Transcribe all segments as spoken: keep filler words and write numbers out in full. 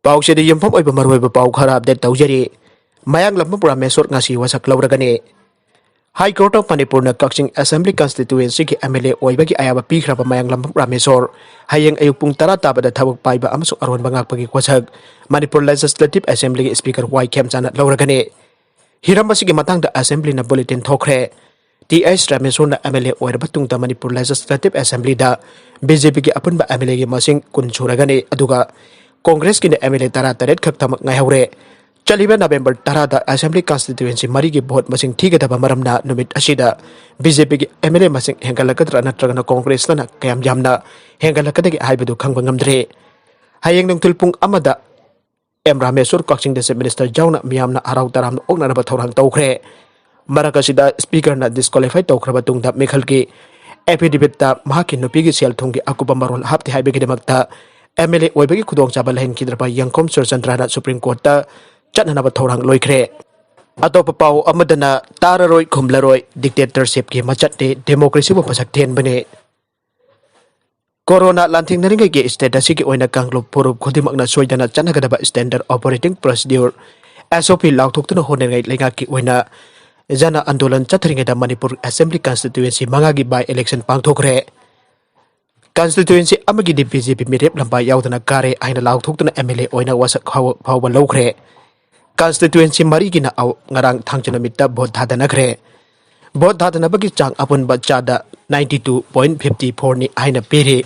ꯄꯥꯎꯁꯤꯗ ꯌꯨꯝꯐꯝ ꯑꯣꯏꯕ ꯃꯔꯨꯑꯣꯏꯕ ꯄꯥꯎ ꯈꯔ ꯑꯞꯗꯦꯠ ꯇꯧꯖꯔꯤ꯫ ꯃꯌꯥꯡꯂꯝꯕꯝ ꯔꯥꯃꯦꯁꯣꯔ ꯉꯁꯤ ꯋꯥꯁꯛ ꯂꯧꯔꯒꯅꯤ꯫ ꯍꯥꯏ ꯀꯣꯔꯠ ꯑꯣꯐ ꯃꯅꯤꯄꯨꯔꯅ ꯀꯛꯆꯤꯡ ꯑꯦꯁꯦꯝꯕ꯭ꯂꯤ ꯀꯟꯁꯇꯤꯇ꯭ꯌꯨꯑꯦꯟꯁꯤꯒꯤ ꯑꯦꯝ ꯑꯦꯜ ꯑꯦ ꯑꯣꯏꯕꯒꯤ ꯑꯌꯥꯕ ꯄꯤꯈ꯭ꯔꯕ ꯃꯌꯥꯡꯂꯝꯕꯝ ꯔꯥꯃꯦꯁꯣꯔ ꯍꯌꯦꯡ ꯑꯌꯨꯛ ꯄꯨꯡ ꯇꯔꯥ ꯇꯥꯕꯗ ꯊꯕꯛ ꯄꯥꯏꯕ ꯑꯃꯁꯨꯡ ꯑꯔꯣꯟꯕ ꯉꯥꯛꯄꯒꯤ ꯋꯥꯁꯛ ꯃꯅꯤꯄꯨꯔ ꯂꯦꯖꯤꯁꯂꯦꯇꯤꯚ ꯑꯦꯁꯦꯝꯕ꯭ꯂꯤꯒꯤ ꯁ꯭ꯄꯤꯀꯔ ꯋꯥꯏ ꯈꯦꯝꯆꯥꯅ ꯂꯧꯔꯒꯅꯤ꯫ ꯍꯤꯔꯝ ꯑꯁꯤꯒꯤ ꯃꯇꯥꯡꯗ ꯑꯦꯁꯦꯝꯕ꯭ꯂꯤꯅ ꯕꯨꯂꯦꯇꯤꯟ ꯊꯣꯛꯈ꯭ꯔꯦ꯫ ꯇꯤ ꯑꯩꯆ ꯔꯥꯃꯦꯁꯣꯔꯅ ꯑꯦꯝ ꯑꯦꯜ ꯑꯦ ꯑꯣꯏꯔꯕ ꯇꯨꯡꯗ ꯃꯅꯤꯄꯨꯔ ꯂꯦꯖꯤꯁꯂꯦꯇꯤꯚ ꯑꯦꯁꯦꯝꯕ꯭ꯂꯤꯗ ꯕꯤ ꯖꯦ ꯄꯤꯒꯤ ꯑꯄꯨꯟꯕ ꯑꯦꯝ ꯑꯦꯜ ꯑꯦꯒꯤ ꯃꯁꯤꯡ ꯀꯨꯟ ꯁꯨꯔꯒꯅꯤ, ꯑꯗꯨꯒ ꯀꯣꯡꯒ꯭ꯔꯦꯁꯀꯤꯅ ꯑꯦꯝ ꯑꯦꯜ ꯑꯦ ꯇꯔꯥ ꯇꯔꯦꯠ ꯈꯛꯇꯃꯛ ꯉꯥꯏꯍꯧꯔꯦ꯫ ꯆꯠꯂꯤꯕ ꯅꯕꯦꯝꯕꯔ ꯇꯔꯥꯗ ꯑꯦꯁꯦꯝꯕ꯭ꯂꯤ ꯀꯟꯁꯇꯤꯇ꯭ꯌꯨꯑꯦꯟꯁꯤ ꯃꯔꯤꯒꯤ ꯚꯣꯠ ꯃꯁꯤꯡ ꯊꯤꯒꯗꯕ ꯃꯔꯝꯅ ꯅꯨꯃꯤꯠ ꯑꯁꯤꯗ ꯕꯤ ꯖꯦ ꯄꯤꯒꯤ ꯑꯦꯝ ꯑꯦꯜ ꯑꯦ ꯃꯁꯤꯡ ꯍꯦꯟꯒꯠꯂꯛꯀꯗ꯭ꯔꯥ ꯅꯠꯇ꯭ꯔꯒꯅ ꯀꯣꯡꯒ꯭ꯔꯦꯁꯅ ꯀꯌꯥꯝ ꯌꯥꯝꯅ ꯍꯦꯟꯒꯠꯂꯛꯀꯗꯒꯦ ꯍꯥꯏꯕꯗꯨ ꯈꯪꯕ ꯉꯝꯗ꯭ꯔꯦ꯫ ꯍꯌꯦꯡ ꯅꯨꯡꯊꯤꯜ ꯄꯨꯡ ꯑꯃꯗ ꯑꯦꯝ ꯔꯥꯃꯦꯁꯣꯔ ꯀꯛꯆꯤꯡꯗ ꯆꯤꯐ ꯃꯤꯅꯤꯁꯇꯔ ꯌꯥꯎꯅ ꯃꯤꯌꯥꯝꯅ ꯍꯔꯥꯎ ꯇꯔꯥꯝꯅ ꯑꯣꯛꯅꯅꯕ ꯊꯧꯔꯥꯡ ꯇꯧꯈ꯭ꯔꯦ꯫ ꯃꯔꯛ ꯑꯁꯤꯗ ꯁ꯭ꯄꯤꯀꯔꯅ ꯗꯤꯁꯀ꯭ꯋꯥꯂꯤꯐꯥꯏ ꯇꯧꯈ꯭ꯔꯕ ꯇꯨꯡꯗ ꯃꯤꯈꯜꯒꯤ ꯑꯦꯐꯤꯗꯦꯚꯤꯠꯇ ꯃꯍꯥꯛꯀꯤ ꯅꯨꯄꯤꯒꯤ ꯁꯦꯜ ꯊꯨꯝꯒꯤ ꯑꯀꯨꯞꯄ ꯃꯔꯣꯜ ꯍꯥꯞꯇꯦ ꯍꯥꯏꯕꯒꯤꯗꯃꯛꯇ ꯑꯦꯝ ꯑꯦꯜ ꯑꯦ ꯑꯣꯏꯕꯒꯤ ꯈꯨꯗꯣꯡꯆꯥꯕ ꯂꯩꯍꯟꯈꯤꯗ꯭ꯔꯕ ꯌꯦꯡꯈꯣꯝ ꯁꯨꯔꯆꯟꯗ꯭ꯔꯅ ꯁꯨꯄ꯭ꯔꯤꯝ ꯀꯣꯔꯠꯇ ꯆꯠꯅꯅꯕ ꯊꯧꯔꯥꯡ ꯂꯣꯏꯈ꯭ꯔꯦ꯫ ꯑꯇꯣꯞꯄ ꯄꯥꯎ ꯑꯃꯗꯅ ꯇꯥꯔꯔꯣꯏ ꯈꯨꯝꯂꯔꯣꯏ, ꯗꯤꯛꯇꯦꯇꯔꯁꯤꯞꯀꯤ ꯃꯆꯠꯇꯤ ꯗꯦꯃꯣꯀ꯭ꯔꯦꯁꯤꯕꯨ ꯃꯁꯛ ꯊꯦꯟꯕꯅꯤ꯫ ꯀꯣꯔꯣꯅꯥ ꯂꯥꯟꯊꯦꯡꯅꯔꯤꯉꯩꯒꯤ ꯁ꯭ꯇꯦꯠ ꯑꯁꯤꯒꯤ ꯑꯣꯏꯅ ꯀꯥꯡꯂꯨꯞ ꯐꯨꯔꯨꯞ ꯈꯨꯗꯤꯡꯃꯛꯅ ꯁꯣꯏꯗꯅ ꯆꯠꯅꯒꯗꯕ ꯁ꯭ꯇꯦꯟꯗꯔꯗ ꯑꯣꯄꯔꯦꯇꯤꯡ ꯄ꯭ꯔꯣꯁꯤꯗ꯭ꯌꯨꯔ, ꯑꯦꯁ ꯑꯣ ꯄꯤ, ꯂꯥꯎꯊꯣꯛꯇꯨꯅ ꯍꯣꯠꯅꯔꯤꯉꯩ ꯂꯩꯉꯥꯛꯀꯤ ꯑꯣꯏꯅ ꯖꯅ ꯑꯟꯗꯣꯂꯟ ꯆꯠꯊꯔꯤꯉꯩꯗ ꯃꯅꯤꯄꯨꯔ ꯑꯦꯁꯦꯝꯕ꯭ꯂꯤ ꯀꯟꯁꯇꯤꯇ꯭ꯌꯨꯑꯦꯟꯁꯤ ꯃꯉꯥꯒꯤ ꯕꯥꯏ ꯏꯂꯦꯛꯁꯟ ꯄꯥꯡꯊꯣꯛꯈ꯭ꯔꯦ꯫ ꯀꯟꯁꯇꯤꯇ꯭ꯌꯨꯑꯦꯟꯁꯤ ꯑꯃꯒꯤꯗꯤ ꯕꯤ ꯖꯦ ꯄꯤ ꯃꯤꯔꯦꯞ ꯂꯝꯕꯥ ꯌꯥꯎꯗꯅ ꯀꯥꯔꯦ ꯍꯥꯏꯅ ꯂꯥꯎꯊꯣꯛꯇꯨꯅ ꯑꯦꯝ ꯑꯦꯜ ꯑꯦ ꯑꯣꯏꯅ ꯋꯥꯁꯛ ꯐꯥꯎ-, ꯐꯥꯎꯕ ꯂꯧꯈ꯭ꯔꯦ꯫ ꯀꯟꯁꯇꯤꯇ꯭ꯌꯨꯑꯦꯟꯁꯤ ꯃꯔꯤꯒꯤꯅ ꯑꯧ-, ꯉꯔꯥꯡ ꯊꯥꯡꯖ ꯅꯨꯃꯤꯠꯇ ꯚꯣꯠ ꯊꯥꯗꯅꯈ꯭ꯔꯦ꯫ ꯚꯣꯠ ꯊꯥꯗꯅꯕꯒꯤ ꯆꯥꯡ ꯑꯄꯨꯟꯕ ꯆꯥꯗ ꯅꯥꯏꯟꯇꯤ ꯇꯨ ꯄꯣꯏꯟ ꯐꯤꯐꯇꯤ ꯐꯣꯔꯅꯤ ꯍꯥꯏꯅ ꯄꯤꯔꯤ꯫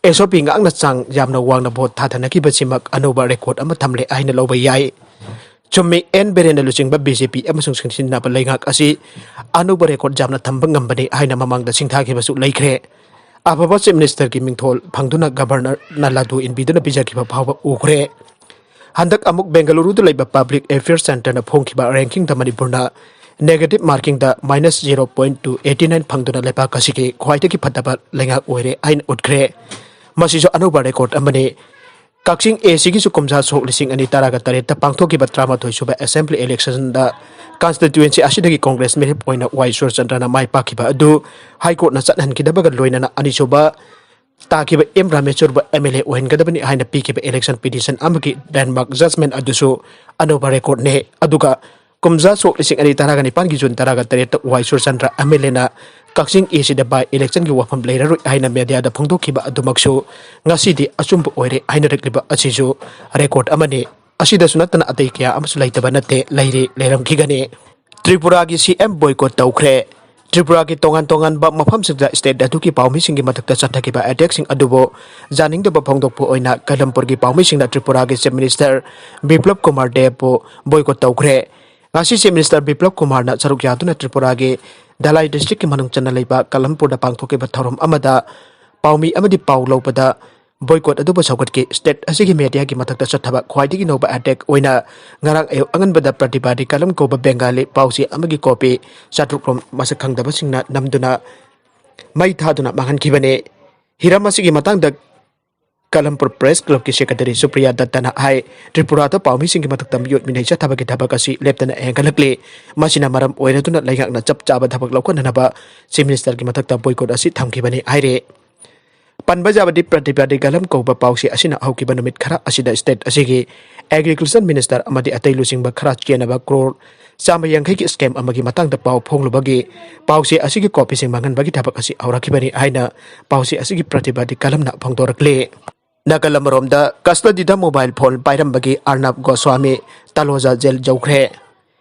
ꯑꯦꯁ ꯑꯣ ꯄꯤ ꯉꯥꯛꯅ ꯆꯥꯡ ꯌꯥꯝꯅ ꯋꯥꯡꯅ ꯚꯣꯠ ꯊꯥꯗꯅꯈꯤꯕꯁꯤꯃꯛ ꯑꯅꯧꯕ ꯔꯦꯀꯣꯔꯗ ꯑꯃ ꯊꯝꯂꯦ ꯍꯥꯏꯅ ꯂꯧꯕ ꯌꯥꯏ꯫ ꯆꯨꯝꯃꯤ, ꯑꯦꯟ ꯕꯤꯔꯦꯟꯅ ꯂꯨꯆꯤꯡꯕ ꯕꯤ ꯖꯦ ꯄꯤ ꯑꯃꯁꯨꯡ ꯁꯤꯡꯁꯤꯟꯅꯕ ꯂꯩꯉꯥꯛ ꯑꯁꯤ ꯑꯅꯧꯕ ꯔꯦꯀꯣꯔꯗ ꯌꯥꯝꯅ ꯊꯝꯕ ꯉꯝꯕꯅꯤ ꯍꯥꯏꯅ ꯃꯃꯥꯡꯗ ꯁꯤꯡꯊꯥꯈꯤꯕꯁꯨ ꯂꯩꯈ꯭ꯔꯦ꯫ ꯑꯐꯕ ꯆꯤꯐ ꯃꯤꯅꯤꯁꯇꯔꯒꯤ ꯃꯤꯡꯊꯣꯜ ꯐꯪꯗꯨꯅ ꯒꯕꯔꯅꯔꯅ ꯂꯥꯗꯨ ꯏꯟꯕꯤꯗꯨꯅ ꯄꯤꯖꯈꯤꯕ ꯐꯥꯎꯕ ꯎꯈ꯭ꯔꯦ꯫ ꯍꯟꯗꯛ ꯑꯃꯨꯛ ꯕꯦꯡꯒꯂꯨꯔꯨꯗ ꯂꯩꯕ ꯄꯕ꯭ꯂꯤꯛ ꯑꯦꯐꯤꯌꯔꯁ ꯁꯦꯟꯇꯔꯅ ꯐꯣꯡꯈꯤꯕ ꯔꯦꯡꯀꯤꯡꯗ ꯃꯅꯤꯄꯨꯔꯅ ꯅꯦꯒꯦꯇꯤꯚ ꯃꯥꯔꯀꯤꯡꯗ minus zero point two eighty nine ꯐꯪꯗꯨꯅ ꯂꯩꯕꯥꯛ ꯑꯁꯤꯒꯤ ꯈ꯭ꯋꯥꯏꯗꯒꯤ ꯐꯠꯇꯕ ꯂꯩꯉꯥꯛ ꯑꯣꯏꯔꯦ ꯍꯥꯏꯅ ꯎꯠꯈ꯭ꯔꯦ꯫ ꯃꯁꯤꯁꯨ ꯑꯅꯧꯕ ꯔꯦꯀꯣꯔꯗ ꯑꯃꯅꯤ꯫ ꯀꯛꯆꯤꯡ ꯑꯦ ꯁꯤꯒꯤꯁꯨ ꯀꯨꯝꯖꯥ ꯁꯣꯛ ꯂꯤꯁꯤꯡ ꯑꯅꯤ ꯇꯔꯥꯒ ꯇꯔꯦꯠꯇ ꯄꯥꯡꯊꯣꯛꯈꯤꯕ ꯇꯔꯥꯃꯥꯊꯣꯏ ꯁꯨꯕ ꯑꯦꯁꯦꯝꯕ꯭ꯂꯤ ꯏꯂꯦꯛꯁꯟꯗ ꯀꯟꯁꯇꯤꯇ꯭ꯌꯨꯑꯦꯟꯁꯤ ꯑꯁꯤꯗꯒꯤ ꯀꯣꯡꯒ꯭ꯔꯦꯁ ꯃꯤꯔꯦꯞ ꯑꯣꯏꯅ ꯋꯥꯏ ꯁꯨꯔꯆꯟꯗ꯭ꯔꯅ ꯃꯥꯏ ꯄꯥꯛꯈꯤꯕ ꯑꯗꯨ ꯍꯥꯏ ꯀꯣꯔꯠꯅ ꯆꯠꯍꯟꯈꯤꯗꯕꯒ ꯂꯣꯏꯅꯅ ꯑꯅꯤꯁꯨꯕ ꯇꯥꯈꯤꯕ ꯑꯦꯝ ꯔꯥꯃꯦꯁꯣꯔꯕꯨ ꯑꯦꯝ ꯑꯦꯜ ꯑꯦ ꯑꯣꯏꯍꯟꯒꯗꯕꯅꯤ ꯍꯥꯏꯅ ꯄꯤꯈꯤꯕ ꯏꯂꯦꯛꯁꯟ ꯄꯤꯇꯤꯁꯟ ꯑꯃꯒꯤ ꯂꯦꯟꯗꯃꯥꯔꯛ ꯖꯖꯃꯦꯟ ꯑꯗꯨꯁꯨ ꯑꯅꯧꯕ ꯔꯦꯀꯣꯔꯗꯅꯤ꯫ ꯑꯗꯨꯒ ꯀꯨꯝꯖꯥ ꯁꯣꯛ ꯂꯤꯁꯤꯡ ꯑꯅꯤ ꯇꯔꯥꯒ ꯅꯤꯄꯥꯟꯒꯤ ꯖꯨꯟ ꯇꯔꯥꯒ ꯇꯔꯦꯠꯇ ꯋꯥꯏ ꯁꯨꯔꯆꯟꯗ꯭ꯔ ꯑꯦꯝ ꯑꯦꯜ ꯑꯦꯅ ꯀꯛꯆꯤꯡ ꯑꯦ ꯁꯤꯗ ꯕꯥꯏ ꯏꯂꯦꯛꯁꯟꯒꯤ ꯋꯥꯐꯝ ꯂꯩꯔꯔꯣꯏ ꯍꯥꯏꯅ ꯃꯦꯗꯤꯌꯥꯗ ꯐꯣꯡꯗꯣꯛꯈꯤꯕ ꯑꯗꯨꯃꯛꯁꯨ ꯉꯁꯤꯗꯤ ꯑꯆꯨꯝꯕ ꯑꯣꯏꯔꯦ ꯍꯥꯏꯅꯔꯛꯂꯤꯕ ꯑꯁꯤꯁꯨ ꯔꯦꯀꯣꯔꯗ ꯑꯃꯅꯤ꯫ ꯑꯁꯤꯗꯁꯨ ꯅꯠꯇꯅ ꯑꯇꯩ ꯀꯌꯥ ꯑꯃꯁꯨ ꯂꯩꯇꯕ ꯅꯠꯇꯦ, ꯂꯩꯔꯤ, ꯂꯩꯔꯝꯈꯤꯒꯅꯤ꯫ ꯇ꯭ꯔꯤꯄꯨꯔꯥꯒꯤ ꯁꯤ ꯑꯦꯝ ꯕꯣꯏꯀꯣꯠ ꯇꯧꯈ꯭ꯔꯦ꯫ ꯇ꯭ꯔꯤꯄꯨꯔꯥꯒꯤ ꯇꯣꯉꯥꯟ ꯇꯣꯉꯥꯟꯕ ꯃꯐꯝꯁꯤꯡꯗ ꯁ꯭ꯇꯦꯠ ꯑꯗꯨꯒꯤ ꯄꯥꯎꯃꯤꯁꯤꯡꯒꯤ ꯃꯊꯛꯇ ꯆꯠꯊꯈꯤꯕ ꯑꯦꯇꯦꯛꯁꯤꯡ ꯑꯗꯨꯕꯨ ꯌꯥꯅꯤꯡꯗꯕ ꯐꯣꯡꯗꯣꯛꯄ ꯑꯣꯏꯅ ꯀꯂꯝꯄꯨꯔꯒꯤ ꯄꯥꯎꯃꯤꯁꯤꯡꯅ ꯇ꯭ꯔꯤꯄꯨꯔꯥꯒꯤ ꯆꯤꯐ ꯃꯤꯅꯤꯁꯇꯔ ꯕꯤꯄ꯭ꯂꯕ ꯀꯨꯃꯥꯔ ꯗꯦꯕꯄꯨ ꯕꯣꯏꯀꯣꯠ ꯇꯧꯈ꯭ꯔꯦ꯫ ꯉꯁꯤ ꯆꯤꯐ ꯃꯤꯅꯤꯁꯇꯔ ꯕꯤꯄ꯭ꯂꯕ ꯀꯨꯃꯥꯔꯅ ꯁꯔꯨꯛ ꯌꯥꯗꯨꯅ ꯇ꯭ꯔꯤꯄꯨꯔꯥꯒꯤ ꯙꯂꯥꯏ ꯗꯤꯁꯇ꯭ꯔꯤꯛꯀꯤ ꯃꯅꯨꯡ ꯆꯟꯅ ꯂꯩꯕ ꯀꯂꯝꯄꯨꯔꯗ ꯄꯥꯡꯊꯣꯛꯈꯤꯕ ꯊꯧꯔꯝ ꯑꯃꯗ ꯄꯥꯎꯃꯤ ꯑꯃꯗꯤ ꯄꯥꯎ ꯂꯧꯕꯗ ꯕꯣꯏꯀꯣꯠ ꯑꯗꯨꯕꯨ ꯁꯧꯒꯠꯈꯤ꯫ ꯁ꯭ꯇꯦꯠ ꯑꯁꯤꯒꯤ ꯃꯦꯗꯤꯌꯥꯒꯤ ꯃꯊꯛꯇ ꯆꯠꯊꯕ ꯈ꯭ꯋꯥꯏꯗꯒꯤ ꯅꯧꯕ ꯑꯦꯇꯦꯛ ꯑꯣꯏꯅ ꯉꯔꯥꯡ ꯑꯌꯨꯛ ꯑꯉꯟꯕꯗ ꯄ꯭ꯔꯇꯤꯕꯥꯗꯤ ꯀꯂꯝ ꯀꯧꯕ ꯕꯦꯡꯒꯥꯂꯤ ꯄꯥꯎꯆꯦ ꯑꯃꯒꯤ ꯀꯣꯄꯤ ꯆꯥꯇ꯭ꯔꯨꯛ ꯔꯣꯝ ꯃꯁꯛ ꯈꯪꯗꯕꯁꯤꯡꯅ ꯅꯝꯗꯨꯅ ꯃꯩ ꯊꯥꯗꯨꯅ ꯃꯥꯡꯍꯟꯈꯤꯕꯅꯤ꯫ ꯍꯤꯔꯝ ꯑꯁꯤꯒꯤ ꯃꯇꯥꯡꯗ ꯀꯂꯝꯄꯨꯔ ꯄ꯭ꯔꯦꯁ ꯀ꯭ꯂꯕꯀꯤ ꯁꯦꯀ꯭ꯔꯦꯇꯔꯤ ꯁꯨꯄ꯭ꯔꯤꯌꯥ ꯗꯠꯇꯅ ꯍꯥꯏ, ꯇ꯭ꯔꯤꯄꯨꯔꯥꯗ ꯄꯥꯎꯃꯤꯁꯤꯡꯒꯤ ꯃꯊꯛꯇ ꯃꯤꯑꯣꯠ ꯃꯤꯅꯩ ꯆꯠꯊꯕꯒꯤ ꯊꯕꯛ ꯑꯁꯤ ꯂꯦꯞꯇꯅ ꯍꯦꯟꯒꯠꯂꯛꯂꯤ꯫ ꯃꯁꯤꯅ ꯃꯔꯝ ꯑꯣꯏꯔꯗꯨꯅ ꯂꯩꯉꯥꯛꯅ ꯆꯞ ꯆꯥꯕ ꯊꯕꯛ ꯂꯧꯈꯠꯅꯅꯕ ꯆꯤꯐ ꯃꯤꯅꯤꯁꯇꯔꯒꯤ ꯃꯊꯛꯇ ꯕꯣꯏꯀꯣꯠ ꯑꯁꯤ ꯊꯝꯈꯤꯕꯅꯤ ꯍꯥꯏꯔꯤ꯫ ꯄꯟꯕ ꯌꯥꯕꯗꯤ, ꯄ꯭ꯔꯇꯤꯕꯥꯗꯤ ꯀꯂꯝ ꯀꯧꯕ ꯄꯥꯎꯆꯦ ꯑꯁꯤꯅ ꯍꯧꯈꯤꯕ ꯅꯨꯃꯤꯠ ꯈꯔ ꯑꯁꯤꯗ ꯁ꯭ꯇꯦꯠ ꯑꯁꯤꯒꯤ ꯑꯦꯒ꯭ꯔꯤꯀꯜꯆꯔ ꯃꯤꯅꯤꯁꯇꯔ ꯑꯃꯗꯤ ꯑꯇꯩ ꯂꯨꯆꯤꯡꯕ ꯈꯔ ꯆꯦꯟꯅꯕ ꯀ꯭ꯔꯣꯔ ꯆꯥꯝꯃ ꯌꯥꯡꯈꯩꯒꯤ ꯁ꯭ꯀꯦꯝ ꯑꯃꯒꯤ ꯃꯇꯥꯡꯗ ꯄꯥꯎ ꯐꯣꯡꯂꯨꯕꯒꯤ ꯄꯥꯎꯆꯦ ꯑꯁꯤꯒꯤ ꯀꯣꯄꯤꯁꯤꯡ ꯃꯥꯡꯍꯟꯕꯒꯤ ꯊꯕꯛ ꯑꯁꯤ ꯍꯧꯔꯛꯈꯤꯕꯅꯤ ꯍꯥꯏꯅ ꯄꯥꯎꯆꯦ ꯑꯁꯤꯒꯤ ꯄ꯭ꯔꯇꯤꯕꯥꯗꯤ ꯀꯂꯝꯅ ꯐꯣꯡꯗꯣꯔꯛꯂꯤ꯫ ꯅꯥꯀꯜ ꯑꯃꯔꯣꯝꯗ, ꯀꯁꯇꯗꯤꯗ ꯃꯣꯕꯥꯏꯜ ꯐꯣꯟ ꯄꯥꯏꯔꯝꯕꯒꯤ ꯑꯔꯅꯥꯕ ꯒꯣꯁ꯭ꯋꯥꯃꯤ ꯇꯥꯂꯣꯖꯥ ꯖꯦꯜ ꯌꯧꯈ꯭ꯔꯦ꯫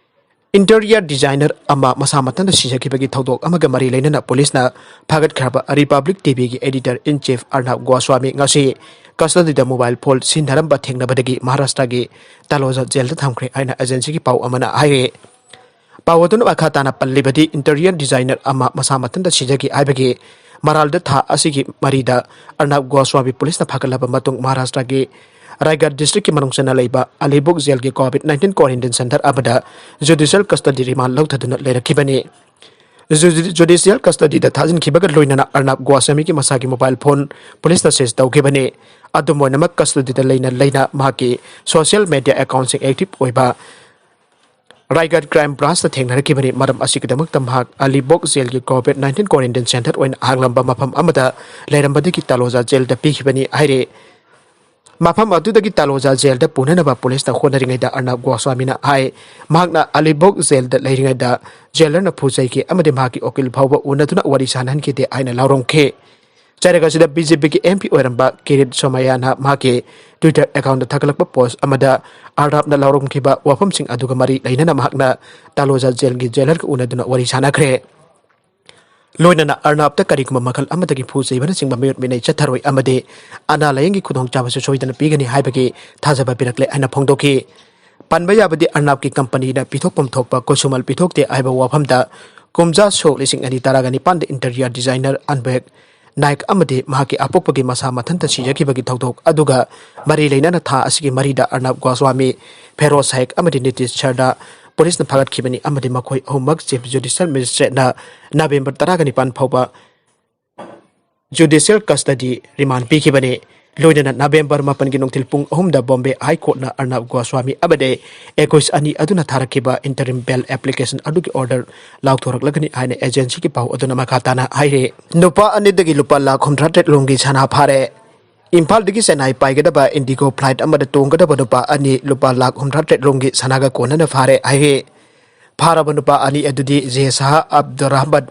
ꯏꯟꯇꯤꯔꯤꯌꯔ ꯗꯤꯖꯥꯏꯅꯔ ꯑꯃ ꯃꯁꯥ ꯃꯊꯟꯇ ꯁꯤꯖꯈꯤꯕꯒꯤ ꯊꯧꯗꯣꯛ ꯑꯃꯒ ꯃꯔꯤ ꯂꯩꯅꯅ ꯄꯨꯂꯤꯁꯅ ꯐꯥꯒꯠꯈ꯭ꯔꯕ ꯔꯤꯄꯕ꯭ꯂꯤꯛ ꯇꯤꯚꯤꯒꯤ editor in chief Arnab Goswami ꯉꯁꯤ ꯀꯁꯇꯗꯤꯗ ꯃꯣꯕꯥꯏꯜ ꯐꯣꯟ ꯁꯤꯖꯤꯟꯅꯔꯝꯕ ꯊꯦꯡꯅꯕꯗꯒꯤ ꯃꯍꯥꯔꯥꯁꯇ꯭ꯔꯒꯤ ꯇꯥꯂꯣꯖꯥ ꯖꯦꯜꯗ ꯊꯝꯈ꯭ꯔꯦ ꯍꯥꯏꯅ ꯑꯦꯖꯦꯟꯁꯤꯒꯤ ꯄꯥꯎ ꯑꯃꯅ ꯍꯥꯏꯔꯤ꯫ ꯄꯥꯎ ꯑꯗꯨꯅ ꯃꯈꯥ ꯇꯥꯅ ꯄꯜꯂꯤꯕꯗꯤ, ꯏꯟꯇꯤꯔꯤꯌꯔ ꯗꯤꯖꯥꯏꯅꯔ ꯑꯃ ꯃꯁꯥ ꯃꯊꯟꯇ ꯁꯤꯖꯈꯤ ꯍꯥꯏꯕꯒꯤ ꯃꯔꯥꯜꯗ ꯊꯥ ꯑꯁꯤꯒꯤ ꯃꯔꯤꯗ ꯑꯔꯅꯥꯕ ꯒꯣꯁ꯭ꯋꯥꯃꯤ ꯄꯨꯂꯤꯁꯅ ꯐꯥꯒꯠꯂꯕ ꯃꯇꯨꯡ ꯃꯍꯥꯔꯥꯁꯇ꯭ꯔꯒꯤ ꯔꯥꯏꯒꯥꯗ ꯗꯤꯁꯇ꯭ꯔꯤꯛꯀꯤ ꯃꯅꯨꯡ ꯆꯟꯅ ꯂꯩꯕ ꯑꯂꯤꯕꯨꯛ ꯖꯦꯜꯒꯤ ꯀꯣꯚꯤꯗ ꯅꯥꯏꯟꯇꯤꯟ ꯀ꯭ꯋꯥꯔꯦꯟꯇꯤꯟ ꯁꯦꯟꯇꯔ ꯑꯃꯗ ꯖꯨꯗꯤꯁꯤꯌꯦꯜ ꯀꯁꯇꯗꯤ ꯔꯤꯃꯥꯟꯗ ꯂꯧꯊꯗꯨꯅ ꯂꯩꯔꯛꯈꯤꯕꯅꯤ꯫ ꯖꯨꯗꯤ-, ꯖꯨꯗꯤꯁꯤꯌꯦꯜ ꯀꯁꯇꯗꯤꯗ ꯊꯥꯖꯤꯟꯈꯤꯕꯒ ꯂꯣꯏꯅꯅ ꯑꯔꯅꯥꯕ ꯒꯣꯁ꯭ꯋꯥꯃꯤꯒꯤ ꯃꯁꯥꯒꯤ ꯃꯣꯕꯥꯏꯜ ꯐꯣꯟ ꯄꯨꯂꯤꯁꯅ ꯁꯤꯖ ꯇꯧꯈꯤꯕꯅꯤ꯫ ꯑꯗꯨꯝ ꯑꯣꯏꯅꯃꯛ, ꯀꯁꯇꯗꯤꯗ ꯂꯩꯅ ꯂꯩꯅ ꯃꯍꯥꯛꯀꯤ ꯁꯣꯁꯤꯌꯦꯜ ꯃꯦꯗꯤꯌꯥ ꯑꯦꯀꯥꯎꯟꯁꯤꯡ ꯑꯦꯛꯇꯤꯚ ꯑꯣꯏꯕ ꯔꯥꯏꯒꯥꯗ ꯀ꯭ꯔꯥꯏꯝ ꯕ꯭ꯔꯥꯟꯁꯇ ꯊꯦꯡꯅꯔꯛꯈꯤꯕꯅꯤ꯫ ꯃꯔꯝ ꯑꯁꯤꯒꯤꯗꯃꯛꯇ ꯃꯍꯥꯛ ꯑꯂꯤꯕꯣꯛ ꯖꯦꯜꯒꯤ ꯀꯣꯚꯤꯗ ꯅꯥꯏꯟꯇꯤꯟ ꯀ꯭ꯋꯥꯔꯦꯟꯇꯤꯟ ꯁꯦꯟꯇꯔ ꯑꯣꯏꯅ ꯍꯥꯡꯂꯝꯕ ꯃꯐꯝ ꯑꯃꯗ ꯂꯩꯔꯝꯕꯗꯒꯤ ꯇꯥꯂꯣꯖꯥ ꯖꯦꯜꯗ ꯄꯤꯈꯤꯕꯅꯤ ꯍꯥꯏꯔꯦ꯫ ꯃꯐꯝ ꯑꯗꯨꯗꯒꯤ ꯇꯥꯂꯣꯖꯥ ꯖꯦꯜꯗ ꯄꯨꯅꯅꯕ ꯄꯨꯂꯤꯁꯅ ꯍꯣꯠꯅꯔꯤꯉꯩꯗ ꯑꯔꯅꯥꯕ ꯒꯣꯁ꯭ꯋꯥꯃꯤꯅ ꯍꯥꯏ, ꯃꯍꯥꯛꯅ ꯑꯂꯤꯕꯣꯛ ꯖꯦꯜꯗ ꯂꯩꯔꯤꯉꯩꯗ ꯖꯦꯂꯔꯅ ꯐꯨꯖꯩꯈꯤ ꯑꯃꯗꯤ ꯃꯍꯥꯛꯀꯤ ꯎꯀꯤꯜ ꯐꯥꯎꯕ ꯎꯅꯗꯨꯅ ꯋꯥꯔꯤ ꯁꯥꯟꯅꯍꯟꯈꯤꯗꯦ ꯍꯥꯏꯅ ꯂꯥꯎꯔꯝꯈꯤ꯫ ꯆꯩꯔꯛ ꯑꯁꯤꯗ ꯕꯤ ꯖꯦ ꯄꯤꯒꯤ ꯑꯦꯝ ꯄꯤ ꯑꯣꯏꯔꯝꯕ ꯀꯤꯔꯤꯠ ꯁꯣꯃꯌꯥꯅ ꯃꯍꯥꯛꯀꯤ Twitter accountꯇ ꯊꯥꯒꯠꯂꯛꯄ ꯄꯣꯁ ꯑꯃꯗ ꯑꯔꯅꯥꯕꯅ ꯂꯥꯎꯔꯝꯈꯤꯕ ꯋꯥꯐꯝꯁꯤꯡ ꯑꯗꯨꯒ ꯃꯔꯤ ꯂꯩꯅꯅ ꯃꯍꯥꯛꯅ ꯇꯥꯂꯣꯖꯥ ꯖꯦꯜꯒꯤ ꯖꯦꯂꯔꯒ ꯎꯅꯗꯨꯅ ꯋꯥꯔꯤ ꯁꯥꯟꯅꯈ꯭ꯔꯦ꯫ ꯂꯣꯏꯅꯅ ꯑꯔꯅꯥꯕꯇ ꯀꯔꯤꯒꯨꯝꯕ ꯃꯈꯜ ꯑꯃꯗꯒꯤ ꯐꯨ ꯆꯩꯕꯅꯆꯤꯡꯕ ꯃꯤꯑꯣꯠ ꯃꯤꯅꯩ ꯆꯠꯊꯔꯣꯏ ꯑꯃꯗꯤ ꯑꯅꯥ ꯂꯥꯌꯦꯡꯒꯤ ꯈꯨꯗꯣꯡꯆꯥꯕꯁꯨ ꯁꯣꯏꯗꯅ ꯄꯤꯒꯅꯤ ꯍꯥꯏꯕꯒꯤ ꯊꯥꯖꯕ ꯄꯤꯔꯛꯂꯦ ꯍꯥꯏꯅ ꯐꯣꯡꯗꯣꯛꯈꯤ꯫ ꯄꯟꯕ ꯌꯥꯕꯗꯤ ꯑꯔꯅꯥꯕꯀꯤ ꯀꯝꯄꯅꯤꯅ ꯄꯤꯊꯣꯛꯐꯝ ꯊꯣꯛꯄ ꯈꯨꯠꯁꯨꯃꯜ ꯄꯤꯊꯣꯛꯇꯦ ꯍꯥꯏꯕ ꯋꯥꯐꯝꯗ ꯀꯨꯝꯖꯥ ꯁꯣꯛ ꯂꯤꯁꯤꯡ ꯑꯅꯤ ꯇꯔꯥꯒ ꯅꯤꯄꯥꯟꯗ interior designer ꯑꯟꯕꯦꯛ ꯅꯥꯏꯛ ꯑꯃꯗꯤ ꯃꯍꯥꯛꯀꯤ ꯑꯄꯣꯛꯄꯒꯤ ꯃꯁꯥ ꯃꯊꯟꯇ ꯁꯤꯖꯈꯤꯕꯒꯤ ꯊꯧꯗꯣꯛ ꯑꯗꯨꯒ ꯃꯔꯤ ꯂꯩꯅꯅ ꯊꯥ ꯑꯁꯤꯒꯤ ꯃꯔꯤꯗ ꯑꯔꯅꯥꯕ ꯒꯣꯁ꯭ꯋꯥꯃꯤ, ꯐꯦꯔꯣꯖ ꯁꯥꯏꯛ ꯑꯃꯗꯤ ꯅꯤꯇꯤꯁ ꯁꯔꯗꯥ ꯄꯨꯂꯤꯁꯅ ꯐꯥꯒꯠꯈꯤꯕꯅꯤ ꯑꯃꯗꯤ ꯃꯈꯣꯏ ꯑꯍꯨꯝꯃꯛ ꯆꯤꯐ ꯖꯨꯗꯤꯁꯤꯌꯦꯜ ꯃꯦꯖꯤꯁꯇ꯭ꯔꯦꯠꯅ ꯅꯕꯦꯝꯕꯔ ꯇꯔꯥꯒ ꯅꯤꯄꯥꯟ ꯐꯥꯎꯕ ꯖꯨꯗꯤꯁꯤꯌꯦꯜ ꯀꯁꯇꯗꯤ ꯔꯤꯃꯥꯟ ꯄꯤꯈꯤꯕꯅꯤ꯫ ꯂꯣꯏꯅꯅ ꯅꯕꯦꯝꯕꯔ ꯃꯥꯄꯟꯒꯤ ꯅꯨꯡꯊꯤꯜ ꯄꯨꯡ ꯑꯍꯨꯝꯗ ꯕꯣꯝꯕꯦ ꯍꯥꯏ ꯀꯣꯔꯠꯅ ꯑꯔꯅꯥꯕ ꯒꯣꯁ꯭ꯋꯥꯃꯤ ꯑꯃꯗꯤ ꯑꯦꯀꯨꯏꯁ ꯑꯅꯤ ꯑꯗꯨꯅ ꯊꯥꯔꯛꯈꯤꯕ interim bail application ꯑꯗꯨꯒꯤ order ꯂꯥꯎꯊꯣꯔꯛꯂꯒꯅꯤ ꯍꯥꯏꯅ ꯑꯦꯖꯦꯟꯁꯤꯒꯤ ꯄꯥꯎ ꯑꯗꯨꯅ ꯃꯈꯥ ꯇꯥꯅ ꯍꯥꯏꯔꯤ꯫ ꯅꯨꯄꯥ ꯑꯅꯤꯗꯒꯤ ꯂꯨꯄꯥ ꯂꯥꯈ ꯍꯨꯝꯗ꯭ꯔꯥ ꯇꯔꯦꯠ ꯂꯣꯝꯒꯤ ꯁꯅꯥ ꯐꯥꯔꯦ꯫ ꯏꯝꯐꯥꯜꯗꯒꯤ ꯆꯦꯟꯅꯥꯏ ꯄꯥꯏꯒꯗꯕ ꯏꯟꯗꯤꯒꯣ ꯐ꯭ꯂꯥꯏꯠ ꯑꯃꯗ ꯇꯣꯡꯒꯗꯕ ꯅꯨꯄꯥ ꯑꯅꯤ ꯂꯨꯄꯥ ꯂꯥꯈ ꯍꯨꯝꯗ꯭ꯔꯥ ꯇꯔꯦꯠ ꯂꯣꯝꯒꯤ ꯁꯅꯥꯒ ꯀꯣꯟꯅꯅ ꯐꯥꯔꯦ ꯍꯥꯏꯔꯤ꯫ ꯐꯥꯔꯕ ꯅꯨꯄꯥ ꯑꯅꯤ ꯑꯗꯨꯗꯤ ꯖꯦ ꯁꯍꯥ ꯑꯕꯗꯨꯔ ꯔꯍꯃꯟ,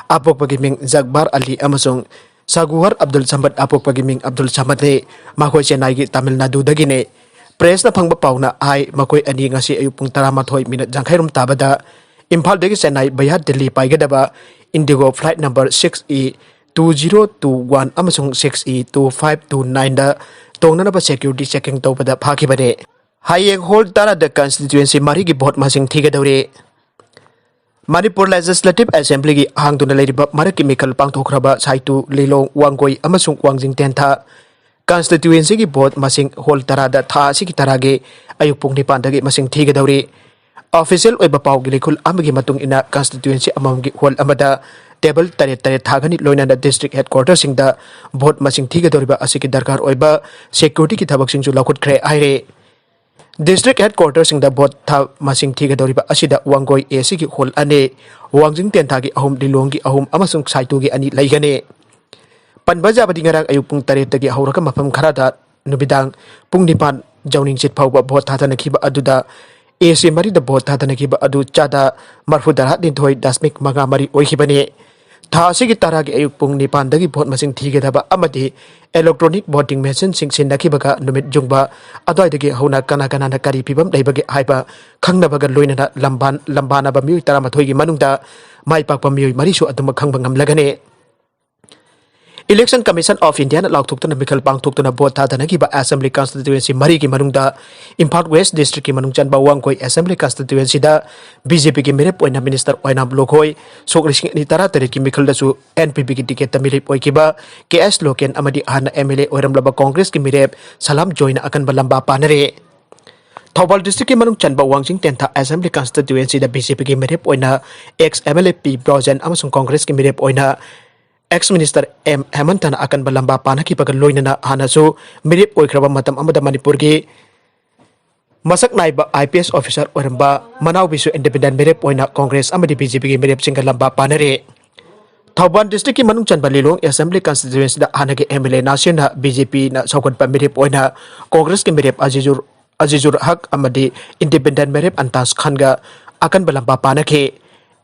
ꯑꯄꯣꯛꯄꯒꯤ ꯃꯤꯡ ꯖꯛꯕꯥꯔ ꯑꯂꯤ, ꯑꯃꯁꯨꯡ ꯁꯒꯨꯍꯔ ꯑꯕꯗꯨꯜ ꯁꯃꯗ, ꯑꯄꯣꯛꯄꯒꯤ ꯃꯤꯡ ꯑꯕꯗꯨꯜ ꯁꯃꯗꯅꯤ꯫ ꯃꯈꯣꯏ ꯆꯦꯟꯅꯥꯏꯒꯤ ꯇꯥꯃꯤꯜ ꯅꯥꯗꯨꯗꯒꯤꯅꯤ꯫ ꯄ꯭ꯔꯦꯁꯅ ꯐꯪꯕ ꯄꯥꯎꯅ ꯍꯥꯏ, ꯃꯈꯣꯏ ꯑꯅꯤ ꯉꯁꯤ ꯑꯌꯨꯛ ꯄꯨꯡ ꯇꯔꯥꯃꯥꯊꯣꯏ ꯃꯤꯅꯠ ꯌꯥꯡꯈꯩꯔꯣꯝ ꯇꯥꯕꯗ ꯏꯝꯐꯥꯜꯗꯒꯤ ꯆꯦꯟꯅꯥꯏ ꯚꯌꯥ ꯗꯤꯜꯂꯤ ꯄꯥꯏꯒꯗꯕ IndiGo flight number six E two zero two one ꯑꯃꯁꯨꯡ six E two five two nineꯗ ꯇꯣꯡꯅꯅꯕ security checking ꯇꯧꯕꯗ ꯐꯥꯈꯤꯕꯅꯤ꯫ ꯍꯌꯦꯡ ꯍꯣꯜ ꯇꯔꯥꯗ constituency ꯃꯔꯤꯒꯤ ꯚꯣꯠ ꯃꯁꯤꯡ ꯊꯤꯒꯗꯧꯔꯤ꯫ ꯃꯅꯤꯄꯨꯔ Legislative Assemblyꯒꯤ ꯍꯥꯡꯗꯨꯅ ꯂꯩꯔꯤꯕ ꯃꯔꯛꯀꯤ ꯃꯤꯈꯜ ꯄꯥꯡꯊꯣꯛꯈ꯭ꯔꯕ ꯁꯥꯏꯇꯨ, ꯂꯤꯂꯣꯡ, ꯋꯥꯡꯒꯣꯏ ꯑꯃꯁꯨꯡ ꯋꯥꯡꯖꯤꯡ ꯇꯦꯟꯊꯥ constituencyꯒꯤ ꯚꯣꯠ ꯃꯁꯤꯡ ꯍꯣꯜ ꯇꯔꯥꯗ ꯊꯥ ꯑꯁꯤꯒꯤ ꯇꯔꯥꯒꯤ ꯑꯌꯨꯛ ꯄꯨꯡ ꯅꯤꯄꯥꯟꯗꯒꯤ ꯃꯁꯤꯡ ꯊꯤꯒꯗꯧꯔꯤ꯫ Official ꯑꯣꯏꯕ ꯄꯥꯎꯒꯤ ꯂꯩꯈꯨꯜ ꯑꯃꯒꯤ ꯃꯇꯨꯡ ꯏꯟꯅ constituency ꯑꯃꯃꯝꯒꯤ ꯍꯣꯜ ꯑꯃꯗ table ꯇꯔꯦꯠ ꯇꯔꯦꯠ ꯊꯥꯒꯅꯤ, ꯂꯣꯏꯅꯅ district headquarterꯁꯤꯡꯗ ꯚꯣꯠ ꯃꯁꯤꯡ ꯊꯤꯒꯗꯧꯔꯤꯕ ꯑꯁꯤꯒꯤ ꯗꯔꯀꯥꯔ ꯑꯣꯏꯕ securityꯒꯤ ꯊꯕꯛꯁꯤꯡꯁꯨ ꯂꯧꯈꯠꯈ꯭ꯔꯦ ꯍꯥꯏꯔꯦ꯫ District headquarterꯁꯤꯡꯗ ꯚꯣꯠ ꯊꯥ ꯃꯁꯤꯡ ꯊꯤꯒꯗꯧꯔꯤꯕ ꯑꯁꯤꯗ ꯋꯥꯡꯒꯣꯏ ꯑꯦꯁꯤꯒꯤ ꯍꯣꯜ ꯑꯅꯤ, ꯋꯥꯡꯖꯤꯡ ꯇꯦꯟꯊꯥꯒꯤ ꯑꯍꯨꯝ, ꯂꯤꯂꯣꯡꯒꯤ ꯑꯍꯨꯝ ꯑꯃꯁꯨꯡ ꯁꯥꯏꯇꯨꯒꯤ ꯑꯅꯤ ꯂꯩꯒꯅꯤ꯫ ꯄꯟꯕ ꯌꯥꯕꯗꯤ ꯉꯔꯥꯡ ꯑꯌꯨꯛ ꯄꯨꯡ ꯇꯔꯦꯠꯇꯒꯤ ꯍꯧꯔꯒ ꯃꯐꯝ ꯈꯔꯗ ꯅꯨꯃꯤꯗꯥꯡ ꯄꯨꯡ ꯅꯤꯄꯥꯟ ꯖꯧꯅꯤꯡ ꯆꯤꯠ ꯐꯥꯎꯕ ꯚꯣꯠ ꯊꯥꯗꯅꯈꯤꯕ ꯑꯗꯨꯗ ꯑꯦꯁꯤ ꯃꯔꯤꯗ ꯚꯣꯠ ꯊꯥꯗꯅꯈꯤꯕ ꯑꯗꯨ ꯆꯥꯗ ꯃꯔꯐꯨ ꯇꯔꯥ ꯅꯤꯊꯣꯏ ꯗꯁꯃꯤꯛ ꯃꯉꯥ ꯃꯔꯤ ꯑꯣꯏꯈꯤꯕꯅꯤ꯫ ꯊꯥ ꯑꯁꯤꯒꯤ ꯇꯔꯥꯒꯤ ꯑꯌꯨꯛ ꯄꯨꯡ ꯅꯤꯄꯥꯟꯗꯒꯤ ꯚꯣꯠ ꯃꯁꯤꯡ ꯊꯤꯒꯗꯕ ꯑꯃꯗꯤ electronic voting machineꯁꯤꯡ ꯁꯤꯟꯅꯈꯤꯕꯒ ꯅꯨꯃꯤꯠ ꯌꯨꯡꯕ ꯑꯗꯨꯋꯥꯏꯗꯒꯤ ꯍꯧꯅ ꯀꯅꯥ ꯀꯅꯥꯅ ꯀꯔꯤ ꯐꯤꯕꯝ ꯂꯩꯕꯒꯦ ꯍꯥꯏꯕ ꯈꯪꯅꯕꯒ ꯂꯣꯏꯅꯅ ꯂꯝꯕꯥꯟ-, ꯂꯝꯕꯥꯅꯕ ꯃꯤꯑꯣꯏ ꯇꯔꯥꯃꯥꯊꯣꯏꯒꯤ ꯃꯅꯨꯡꯗ ꯃꯥꯏ ꯄꯥꯛꯄ ꯃꯤꯑꯣꯏ ꯃꯔꯤꯁꯨ ꯑꯗꯨꯃꯛ ꯈꯪꯕ ꯉꯝꯂꯒꯅꯤ꯫ Election Commission of Indiaꯅ ꯂꯥꯎꯊꯣꯛꯇꯨꯅ ꯃꯤꯈꯜ ꯄꯥꯡꯊꯣꯛꯇꯨꯅ ꯚꯣꯠ ꯊꯥꯗꯅꯈꯤꯕ assembly constituency ꯃꯔꯤꯒꯤ ꯃꯅꯨꯡꯗ ꯏꯝꯐꯥꯜ West districtꯀꯤ ꯃꯅꯨꯡ ꯆꯟꯕ ꯋꯥꯡꯒꯣꯏ assembly constituencyꯗ BJPꯒꯤ ꯃꯤꯔꯦꯞ ꯑꯣꯏꯅ minister ꯑꯣꯏꯅꯥꯝ ꯂꯣꯈꯣꯏ, ꯁꯣꯛ ꯂꯤꯁꯤꯡ ꯑꯅꯤ ꯇꯔꯥꯇꯔꯦꯠꯀꯤ ꯃꯤꯈꯜꯗꯁꯨ NPPꯒꯤ ticketꯇ ꯃꯤꯔꯦꯞ ꯑꯣꯏꯈꯤꯕ ꯀꯦ ꯑꯦꯁ ꯂꯣꯀꯦꯟ ꯑꯃꯗꯤ ꯍꯥꯟꯅ MLA ꯑꯣꯏꯔꯝꯂꯕ ꯀꯣꯡꯒ꯭ꯔꯦꯁꯀꯤ ꯃꯤꯔꯦꯞ ꯁꯂꯥꯝ ꯖꯣꯏꯅ ꯑꯀꯟꯕ ꯂꯝꯕꯥ ꯄꯥꯅꯔꯦ꯫ ꯊꯧꯕꯥꯜ districtꯀꯤ ꯃꯅꯨꯡ ꯆꯟꯕ ꯋꯥꯡꯖꯤꯡ ꯇꯦꯟꯊꯥ assembly constituencyꯗ BJPꯒꯤ ꯃꯤꯔꯦꯞ ꯑꯣꯏꯅ ex MLA ꯄꯤ ꯕ꯭ꯔꯣꯖꯦꯟ ꯑꯃꯁꯨꯡ ꯀꯣꯡꯒ꯭ꯔꯦꯁꯀꯤ ꯃꯤꯔꯦꯞ ꯑꯣꯏꯅ ex minister ꯑꯦꯝ ꯍꯦꯃꯟꯊꯅ ꯑꯀꯟꯕ ꯂꯝꯕꯥ ꯄꯥꯅꯈꯤꯕꯒ ꯂꯣꯏꯅꯅ ꯍꯥꯟꯅꯁꯨ ꯃꯤꯔꯦꯞ ꯑꯣꯏꯈ꯭ꯔꯕ ꯃꯇꯝ ꯑꯃꯗ ꯃꯅꯤꯄꯨꯔꯒꯤ ꯃꯁꯛ ꯅꯥꯏꯕ IPS officer ꯑꯣꯏꯔꯝꯕ ꯃꯅꯥꯎꯕꯤꯁꯨ independent ꯃꯤꯔꯦꯞ ꯑꯣꯏꯅ ꯀꯣꯡꯒ꯭ꯔꯦꯁ ꯑꯃꯗꯤ BJPꯒꯤ ꯃꯤꯔꯦꯞꯁꯤꯡꯒ ꯂꯝꯕꯥ ꯄꯥꯅꯔꯦ꯫ ꯊꯧꯕꯥꯜ districtꯀꯤ ꯃꯅꯨꯡ ꯆꯟꯕ ꯂꯤꯂꯣꯡ assembly constituencyꯗ ꯍꯥꯟꯅꯒꯤ MLA ꯅꯥꯁꯤꯔꯅ BJPꯅ ꯁꯧꯒꯠꯄ ꯃꯤꯔꯦꯞ ꯑꯣꯏꯅ ꯀꯣꯡꯒ꯭ꯔꯦꯁꯀꯤ ꯃꯤꯔꯦꯞ ꯑꯖꯤꯖꯨꯔ, ꯑꯖꯤꯖꯨꯔ ꯍꯛ ꯑꯃꯗꯤ independent ꯃꯤꯔꯦꯞ ꯑꯟꯇꯥꯖ ꯈꯥꯟꯒ ꯑꯀꯟꯕ ꯂꯝꯕꯥ ꯄꯥꯅꯈꯤ꯫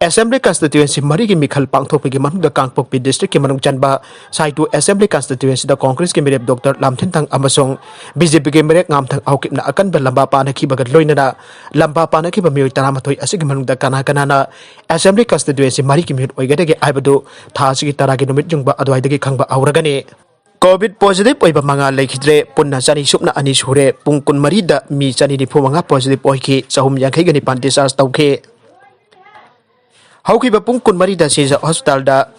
Assembly constituency ꯃꯔꯤꯒꯤ ꯃꯤꯈꯜ ꯄꯥꯡꯊꯣꯛꯄꯒꯤ ꯃꯅꯨꯡꯗ ꯀꯥꯡꯄꯣꯛꯄꯤ districtꯀꯤ ꯃꯅꯨꯡ ꯆꯟꯕ ꯁꯥꯏꯇꯨ assembly constituencyꯗ ꯀꯣꯡꯒ꯭ꯔꯦꯁꯀꯤ ꯃꯤꯔꯦꯞ ꯗꯣꯛꯇꯔ ꯂꯥꯝꯊꯤꯟꯊꯪ ꯑꯃꯁꯨꯡ BJPꯒꯤ ꯃꯤꯔꯦꯞ ꯉꯥꯝꯊꯪ ꯍꯥꯎꯀꯤꯞꯅ ꯑꯀꯟꯕ ꯂꯝꯕꯥ ꯄꯥꯅꯈꯤꯕꯒ ꯂꯣꯏꯅꯅ ꯂꯝꯕꯥ ꯄꯥꯅꯈꯤꯕ ꯃꯤꯑꯣꯏ ꯇꯔꯥꯃꯥꯊꯣꯏ ꯑꯁꯤꯒꯤ ꯃꯅꯨꯡꯗ ꯀꯅꯥ ꯀꯅꯥꯅ assembly constituency ꯃꯔꯤꯒꯤ ꯃꯤꯍꯨꯠ ꯑꯣꯏꯒꯗꯒꯦ ꯍꯥꯏꯕꯗꯨ ꯊꯥ ꯑꯁꯤꯒꯤ ꯇꯔꯥꯒꯤ ꯅꯨꯃꯤꯠ ꯌꯨꯡꯕ ꯑꯗꯨꯋꯥꯏꯗꯒꯤ ꯈꯪꯕ ꯍꯧꯔꯒꯅꯤ꯫ COVID positive ꯑꯣꯏꯕ ꯃꯉꯥ ꯂꯩꯈꯤꯗ꯭ꯔꯦ꯫ ꯄꯨꯟꯅ ꯆꯅꯤ ꯁꯨꯞꯅ ꯑꯅꯤ ꯁꯨꯔꯦ꯫ ꯄꯨꯡ ꯀꯨꯟꯃꯔꯤꯗ ꯃꯤ ꯆꯅꯤ ꯅꯤꯐꯨ ꯃꯉꯥ positive ꯑꯣꯏꯈꯤ꯫ ꯆꯍꯨꯝ ꯌꯥꯡꯈꯩꯒ ꯅꯤꯄꯥꯟ discharge ꯇꯧꯈꯤ꯫ ꯍꯧꯈꯤꯕ ꯄꯨꯡ ꯀꯨꯟꯃꯔꯤꯗ ꯁꯤꯖ hospitalꯗ,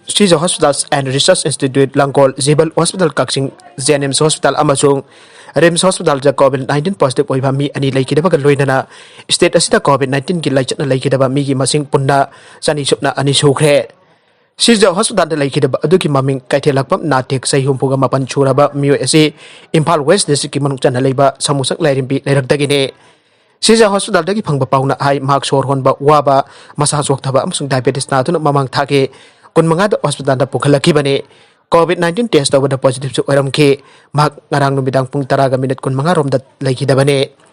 ꯁꯤꯖ Hospitals and Research Institute Langol, ꯖꯤꯕꯜ Hospital Kakching, JNIMS Hospital ꯑꯃꯁꯨꯡ RIMS Hospitalꯗ COVID nineteen positive ꯑꯣꯏꯕ ꯃꯤ ꯑꯅꯤ ꯂꯩꯈꯤꯗꯕꯒ ꯂꯣꯏꯅꯅ state ꯑꯁꯤꯗ COVID nineteenꯒꯤ ꯂꯥꯏꯆꯠꯅ ꯂꯩꯈꯤꯗꯕ ꯃꯤꯒꯤ ꯃꯁꯤꯡ ꯄꯨꯟꯅ ꯆꯅꯤ ꯁꯨꯞꯅ ꯑꯅꯤ ꯁꯨꯈ꯭ꯔꯦ꯫ ꯁꯤꯖ ꯍꯣꯁꯄꯤꯇꯥꯜꯗ ꯂꯩꯈꯤꯗꯕ ꯑꯗꯨꯒꯤ ꯃꯃꯤꯡ ꯀꯩꯊꯦꯜꯂꯛꯄꯝ ꯅꯥꯇꯦꯛ, ꯆꯍꯤ ꯍꯨꯝꯐꯨꯒ ꯃꯥꯄꯟ ꯁꯨꯔꯕ ꯃꯤꯑꯣꯏ ꯑꯁꯤ ꯏꯝꯐꯥꯜ ꯋꯦꯁ ꯗꯤꯁꯇ꯭ꯔꯤꯛꯀꯤ ꯃꯅꯨꯡ ꯆꯟꯅ ꯂꯩꯕ ꯁꯃꯨꯁꯪ ꯂꯥꯏꯔꯦꯝꯕꯤ ꯂꯩꯔꯛꯇꯒꯤꯅꯤ꯫ ꯁꯤꯖ ꯍꯣꯁꯄꯤꯇꯥꯜꯗꯒꯤ ꯐꯪꯕ ꯄꯥꯎꯅ ꯍꯥꯏ, ꯃꯍꯥꯛ ꯁꯣꯔ ꯍꯣꯟꯕ ꯋꯥꯕ, ꯃꯁꯥ ꯆꯣꯛꯊꯕ ꯑꯃꯁꯨꯡ ꯗꯥꯏꯕꯦꯇꯤꯁ ꯅꯥꯗꯨꯅ ꯃꯃꯥꯡ ꯊꯥꯒꯤ ꯀꯨꯟꯃꯉꯥꯗ ꯍꯣꯁꯄꯤꯇꯥꯜꯗ ꯄꯨꯈꯠꯂꯛꯈꯤꯕꯅꯤ꯫ ꯀꯣꯚꯤꯗ ꯅꯥꯏꯟꯇꯤꯟ ꯇꯦꯁ ꯇꯧꯕꯗ ꯄꯣꯖꯤꯇꯤꯚꯁꯨ ꯑꯣꯏꯔꯝꯈꯤ꯫ ꯃꯍꯥꯛ ꯉꯔꯥꯡ ꯅꯨꯃꯤꯗꯥꯡ ꯄꯨꯡ ꯇꯔꯥꯒ ꯃꯤꯅꯤꯠ ꯀꯨꯟꯃꯉꯥ ꯔꯣꯝꯗ ꯂꯩꯈꯤꯗꯕꯅꯤ꯫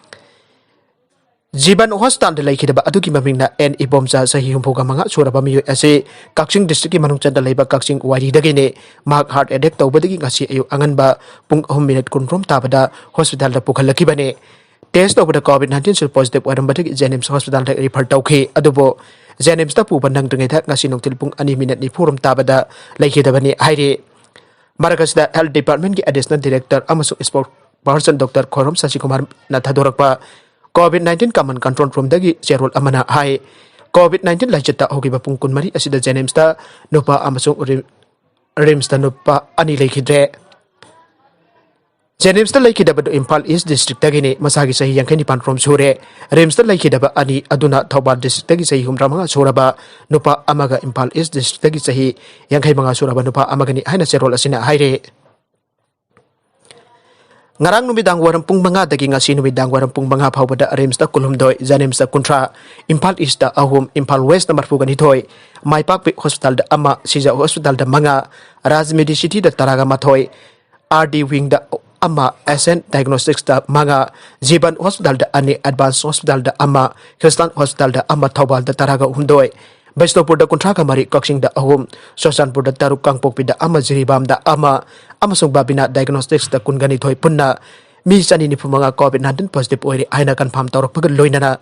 ꯖꯤꯕꯟ ꯍꯣꯁꯄꯤꯇꯥꯜꯗ ꯂꯩꯈꯤꯗꯕ ꯑꯗꯨꯒꯤ ꯃꯃꯤꯡꯅ ꯑꯦꯟ ꯏꯕꯣꯝꯆꯥ, ꯆꯍꯤ ꯍꯨꯝꯐꯨꯒ ꯃꯉꯥ ꯁꯨꯔꯕ ꯃꯤꯑꯣꯏ ꯑꯁꯤ ꯀꯛꯆꯤꯡ ꯗꯤꯁꯇ꯭ꯔꯤꯛꯀꯤ ꯃꯅꯨꯡ ꯆꯟꯗ ꯂꯩꯕ ꯀꯛꯆꯤꯡ ꯋꯥꯏꯔꯤꯗꯒꯤꯅꯤ꯫ ꯃꯍꯥꯛ ꯍꯥꯔꯠ ꯑꯦꯇꯦꯛ ꯇꯧꯕꯗꯒꯤ ꯉꯁꯤ ꯑꯌꯨꯛ ꯑꯉꯟꯕ ꯄꯨꯡ ꯑꯍꯨꯝ ꯃꯤꯅꯤꯠ ꯀꯨꯟꯔꯣꯝ ꯇꯥꯕꯗ ꯍꯣꯁꯄꯤꯇꯥꯜꯗ ꯄꯨꯈꯠꯂꯛꯈꯤꯕꯅꯤ꯫ ꯇꯦꯁ ꯇꯧꯕꯗ ꯀꯣꯚꯤꯗ ꯅꯥꯏꯟꯇꯤꯟꯁꯨ ꯄꯣꯖꯤꯇꯤꯚ ꯑꯣꯏꯔꯝꯕꯗꯒꯤ ꯖꯦꯅꯤꯝꯁ ꯍꯣꯁꯄꯤꯇꯥꯜꯗ ꯔꯤꯐꯔ ꯇꯧꯈꯤ꯫ ꯑꯗꯨꯕꯨ ꯖꯦꯅꯤꯝꯁꯇ ꯄꯨꯕ ꯅꯪꯗ꯭ꯔꯤꯉꯩꯗ ꯉꯁꯤ ꯅꯨꯡꯊꯤꯜ ꯄꯨꯡ ꯑꯅꯤ ꯃꯤꯅꯤꯠ ꯅꯤꯐꯨꯔꯣꯝ ꯇꯥꯕꯗ ꯂꯩꯈꯤꯗꯕꯅꯤ ꯍꯥꯏꯔꯤ꯫ ꯃꯔꯛ ꯑꯁꯤꯗ ꯍꯦꯜꯊ ꯗꯤꯄꯥꯔꯠꯃꯦꯟꯒꯤ ꯑꯦꯗꯤꯁꯅꯦꯜ ꯗꯤꯔꯦꯛꯇꯔ ꯑꯃꯁꯨꯡ ꯁ꯭ꯄꯣꯛꯁ person doctor Khoirom ꯁꯁꯤꯀꯨꯃꯥꯔꯅ ꯊꯥꯗꯣꯔꯛꯄ COVID nineteen ꯀꯃꯟ ꯀꯟꯇ꯭ꯔꯣꯜ ꯔꯨꯝꯗꯒꯤ ꯆꯦꯔꯣꯜ ꯑꯃꯅ ꯍꯥꯏ, ꯀꯣꯚꯤꯗ ꯅꯥꯏꯟꯇꯤꯟ ꯂꯥꯏꯆꯠꯇ ꯍꯧꯈꯤꯕ ꯄꯨꯡ ꯀꯨꯟꯃꯔꯤ ꯑꯁꯤꯗ ꯖꯦꯅꯤꯝꯁꯇ ꯅꯨꯄꯥ ꯑꯃꯁꯨꯡ ꯔꯤꯝ-, ꯔꯤꯝꯁꯇ ꯅꯨꯄꯥ ꯑꯅꯤ ꯂꯩꯈꯤꯗ꯭ꯔꯦ꯫ ꯖꯦꯅꯤꯝꯁꯇ ꯂꯩꯈꯤꯗꯕꯗꯨ ꯏꯝꯐꯥꯜ ꯏꯁ ꯗꯤꯁꯇ꯭ꯔꯤꯛꯇꯒꯤꯅꯤ꯫ ꯃꯁꯥꯒꯤ ꯆꯍꯤ ꯌꯥꯡꯈꯩ ꯅꯤꯄꯥꯟ ꯔꯣꯝ ꯁꯨꯔꯦ꯫ ꯔꯤꯝꯁꯇ ꯂꯩꯈꯤꯗꯕ ꯑꯅꯤ ꯑꯗꯨꯅ ꯊꯧꯕꯥꯜ ꯗꯤꯁꯇ꯭ꯔꯤꯛꯇꯒꯤ ꯆꯍꯤ ꯍꯨꯝꯗ꯭ꯔꯥ ꯃꯉꯥ ꯁꯨꯔꯕ ꯅꯨꯄꯥ ꯑꯃꯒ ꯏꯝꯐꯥꯜ ꯏꯁ ꯗꯤꯁꯇ꯭ꯔꯤꯛꯇꯒꯤ ꯆꯍꯤ ꯌꯥꯡꯈꯩ ꯃꯉꯥ ꯁꯨꯔꯕ ꯅꯨꯄꯥ ꯑꯃꯒꯅꯤ ꯍꯥꯏꯅ ꯆꯦꯔꯣꯜ ꯑꯁꯤꯅ ꯍꯥꯏꯔꯤ꯫ ꯉꯔꯥꯡ ꯅꯨꯃꯤꯗꯥꯡ ꯋꯥꯏꯔꯝ ꯄꯨꯡ ꯃꯉꯥꯗꯒꯤ ꯉꯁꯤ ꯅꯨꯃꯤꯗꯥꯡ ꯋꯥꯏꯔꯝ ꯄꯨꯡ ꯃꯉꯥ ꯐꯥꯎꯕꯗ ꯔꯤꯝꯁꯇ ꯀꯨꯟꯍꯨꯝꯗꯣꯏ, ꯖꯦꯅꯤꯝꯁꯇ ꯀꯨꯟꯊ꯭ꯔꯥ, ꯏꯝꯐꯥꯜ ꯏꯁꯇ ꯑꯍꯨꯝ, ꯏꯝꯐꯥꯜ ꯋꯦꯁꯇ ꯃꯔꯤꯐꯨꯒ ꯅꯤꯊꯣꯏ, ꯃꯥꯏꯄꯥꯛꯄꯤ ꯍꯣꯁꯄꯤꯇꯥꯜꯗ ꯑꯃ, ꯁꯤꯖ ꯍꯣꯁꯄꯤꯇꯥꯜꯗ ꯃꯉꯥ, ꯔꯥꯖ ꯃꯦꯗꯤꯁꯤꯇꯤꯗ ꯇꯔꯥꯒ ꯃꯥꯊꯣꯏ, ꯑꯥꯔ ꯗꯤ ꯋꯤꯡꯗ ꯑꯃ, ꯑꯦꯁꯦꯟ ꯗꯥꯏꯒꯅꯣꯁꯇꯤꯛꯁꯇ ꯃꯉꯥ, ꯖꯤꯕꯟ ꯍꯣꯁꯄꯤꯇꯥꯜꯗ ꯑꯅꯤ, ꯑꯦꯗꯚꯥꯟꯁ ꯍꯣꯁꯄꯤꯇꯥꯜꯗ ꯑꯃ, ꯈ꯭ꯔꯤꯁꯇꯥꯟ ꯍꯣꯁꯄꯤꯇꯥꯜꯗ ꯑꯃ, ꯊꯧꯕꯥꯜꯗ ꯇꯔꯥꯒ ꯍꯨꯝꯗꯣꯏ, ꯕꯤꯁꯅꯨꯄꯨꯔꯗ ꯀꯨꯟꯊ꯭ꯔꯥꯒ ꯃꯔꯤ, ꯀꯛꯆꯤꯡꯗ ꯑꯍꯨꯝ, ꯆꯨꯔꯆꯥꯟꯄꯨꯔꯗ ꯇꯔꯨꯛ, ꯀꯥꯡꯄꯣꯛꯄꯤꯗ ꯑꯃ, ꯖꯤꯔꯤꯕꯥꯝꯗ ꯑꯃ ꯑꯃꯁꯨꯡ ꯕꯥꯕꯤꯅꯥ ꯗꯥꯏꯒꯅꯣꯁꯇꯤꯛꯁꯇ ꯀꯨꯟꯒ ꯅꯤꯊꯣꯏ ꯄꯨꯟꯅ ꯃꯤ ꯆꯅꯤ ꯅꯤꯐꯨ ꯃꯉꯥ ꯀꯣꯚꯤꯗ ꯅꯥꯏꯟꯇꯤꯟ ꯄꯣꯖꯤꯇꯤꯚ ꯑꯣꯏꯔꯦ ꯍꯥꯏꯅ ꯀꯟꯐꯥꯔꯝ ꯇꯧꯔꯛꯄꯒ ꯂꯣꯏꯅꯅ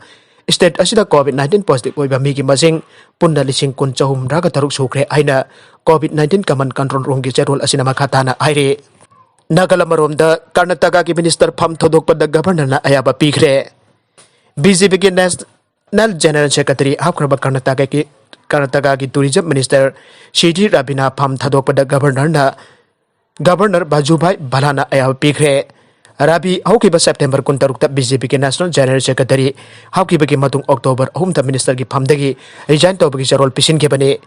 ꯁ꯭ꯇꯦꯠ ꯑꯁꯤꯗ ꯀꯣꯚꯤꯗ ꯅꯥꯏꯟꯇꯤꯟ ꯄꯣꯖꯤꯇꯤꯚ ꯑꯣꯏꯕ ꯃꯤꯒꯤ ꯃꯁꯤꯡ ꯄꯨꯟꯅ ꯂꯤꯁꯤꯡ ꯀꯨꯟ ꯆꯍꯨꯝ ꯍꯨꯝꯗ꯭ꯔꯥꯒ ꯇꯔꯨꯛ ꯁꯨꯈ꯭ꯔꯦ ꯍꯥꯏꯅ ꯀꯣꯚꯤꯗ ꯅꯥꯏꯟꯇꯤꯟ ꯀꯃꯟ ꯀꯟꯇ꯭ꯔꯣꯜ ꯔꯨꯝꯒꯤ ꯆꯦꯔꯣꯜ ꯑꯁꯤꯅ ꯃꯈꯥ ꯇꯥꯅ ꯍꯥꯏꯔꯤ꯫ ꯅꯥꯒꯜ ꯑꯃꯔꯣꯝꯗ ꯀꯔꯅꯥꯇꯀꯥꯒꯤ ꯃꯤꯅꯤꯁꯇꯔ ꯐꯝ ꯊꯧꯗꯣꯛꯄꯗ ꯒꯚꯔꯅꯔꯅ ꯑꯌꯥꯕ ꯄꯤꯈ꯭ꯔꯦ꯫ ꯕꯤꯖꯦꯄꯤꯒꯤ ꯅꯦꯁꯅꯦꯜ ꯖꯦꯅꯔꯦꯜ ꯁꯦꯀ꯭ꯔꯦꯇꯔꯤ ꯍꯥꯞꯈ꯭ꯔꯕ ꯀꯔꯅꯥꯇꯀꯥꯒꯤ, ꯀꯔꯅꯥꯇꯀꯥꯒꯤ tourism minister C T Rabina ꯐꯝ ꯊꯥꯗꯣꯛꯄꯗ ꯒꯚꯔꯅꯔꯅ, ꯒꯚꯔꯅꯔ ꯚꯖꯨꯚꯥꯏ ꯚꯥꯂꯥꯅ ꯑꯌꯥꯕ ꯄꯤꯈ꯭ꯔꯦ꯫ ꯔꯕꯤ ꯍꯧꯈꯤꯕ ꯁꯦꯞꯇꯦꯝꯕꯔ ꯀꯨꯟꯇꯔꯨꯛꯇ ꯕꯤꯖꯦꯄꯤꯒꯤ ꯅꯦꯁꯅꯦꯜ ꯖꯦꯅꯔꯦꯜ ꯁꯦꯀ꯭ꯔꯦꯇꯔꯤ ꯍꯥꯞꯈꯤꯕꯒꯤ ꯃꯇꯨꯡ ꯑꯣꯛꯇꯣꯕꯔ ꯑꯍꯨꯝꯗ ꯃꯤꯅꯤꯁꯇꯔꯒꯤ ꯐꯝꯗꯒꯤ ꯔꯤꯖꯥꯏꯟ ꯇꯧꯕꯒꯤ ꯆꯦꯔꯣꯜ ꯄꯤꯁꯤꯟꯈꯤꯕꯅꯤ꯫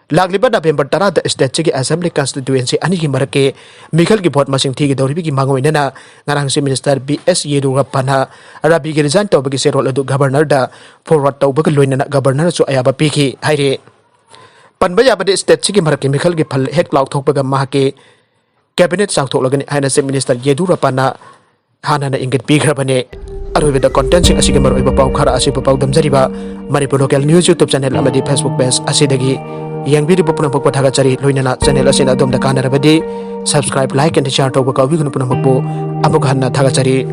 ꯂꯥꯛꯂꯤꯕ ꯅꯕꯦꯝꯕꯔ ꯇꯔꯥꯗ ꯁ꯭ꯇꯦꯠꯁꯤꯒꯤ ꯑꯦꯁꯦꯝꯕ꯭ꯂꯤ ꯀꯟꯁꯇꯤꯇ꯭ꯋꯦꯟꯁꯤ ꯑꯅꯤꯒꯤ ꯃꯔꯛꯀꯤ ꯃꯤꯈꯜꯒꯤ ꯚꯣꯠ ꯃꯁꯤꯡ ꯊꯤꯒꯗꯧꯔꯤꯕꯒꯤ ꯃꯥꯡꯑꯣꯏꯅꯅ ꯉꯔꯥꯡꯁꯤ ꯃꯤꯅꯤꯁꯇꯔ ꯕꯤ ꯑꯦꯁ ꯌꯦꯗꯨꯔꯞꯄꯥꯅ ꯔꯥꯕꯤꯒꯤ ꯔꯤꯖꯥꯏꯟ ꯇꯧꯕꯒꯤ ꯆꯦꯔꯣꯜ ꯑꯗꯨ ꯒꯕꯔꯅꯔꯗ ꯐꯣꯔꯋꯥꯔꯗ ꯇꯧꯕꯒ ꯂꯣꯏꯅꯅ ꯒꯕꯔꯅꯔꯁꯨ ꯑꯌꯥꯕ ꯄꯤꯈꯤ ꯍꯥꯏꯔꯤ꯫ ꯄꯟꯕ ꯌꯥꯕꯗꯤ, ꯁ꯭ꯇꯦꯠꯁꯤꯒꯤ ꯃꯔꯛꯀꯤ ꯃꯤꯈꯜꯒꯤ ꯐꯜ ꯍꯦꯛ ꯂꯥꯎꯊꯣꯛꯄꯒ ꯃꯍꯥꯛꯀꯤ ꯀꯦꯕꯤꯅꯦꯠ ꯆꯥꯎꯊꯣꯛꯂꯒꯅꯤ ꯍꯥꯏꯅ ꯆꯤꯐ ꯃꯤꯅꯤꯁꯇꯔ ꯌꯦꯗꯨꯔꯞꯄꯥꯅ ꯍꯥꯟꯅꯅ ꯏꯪꯒꯤꯠ ꯄꯤꯈ꯭ꯔꯕꯅꯤ꯫ ꯑꯔꯣꯏꯕꯗ ꯀꯣꯟꯇꯦꯟꯁꯤꯡ ꯑꯁꯤꯒꯤ ꯃꯔꯨꯑꯣꯏꯕ ꯄꯥꯎ ꯈꯔ ꯑꯁꯤꯕꯨ ꯄꯥꯎꯗꯝꯖꯔꯤꯕ Manipur local news YouTube channel ꯑꯃꯗꯤ ꯐꯦꯁꯕꯨꯛ ꯄꯦꯖ ꯑꯁꯤꯗꯒꯤ ꯌꯦꯡꯕꯤꯔꯤꯕ ꯄꯨꯝꯅꯃꯛꯄꯨ ꯊꯥꯒꯠꯆꯔꯤ꯫ ꯂꯣꯏꯅꯅ ꯆꯦꯅꯦꯜ ꯑꯁꯤꯅ ꯑꯗꯣꯝꯗ ꯀꯥꯟꯅꯔꯕꯗꯤ subscribe, like and share ꯇꯧꯕ ꯀꯥꯎꯕꯤꯒꯅꯨ꯫ ꯄꯨꯝꯅꯃꯛꯄꯨ ꯑꯃꯨꯛ ꯍꯟꯅ ꯊꯥꯒꯠꯆꯔꯤ꯫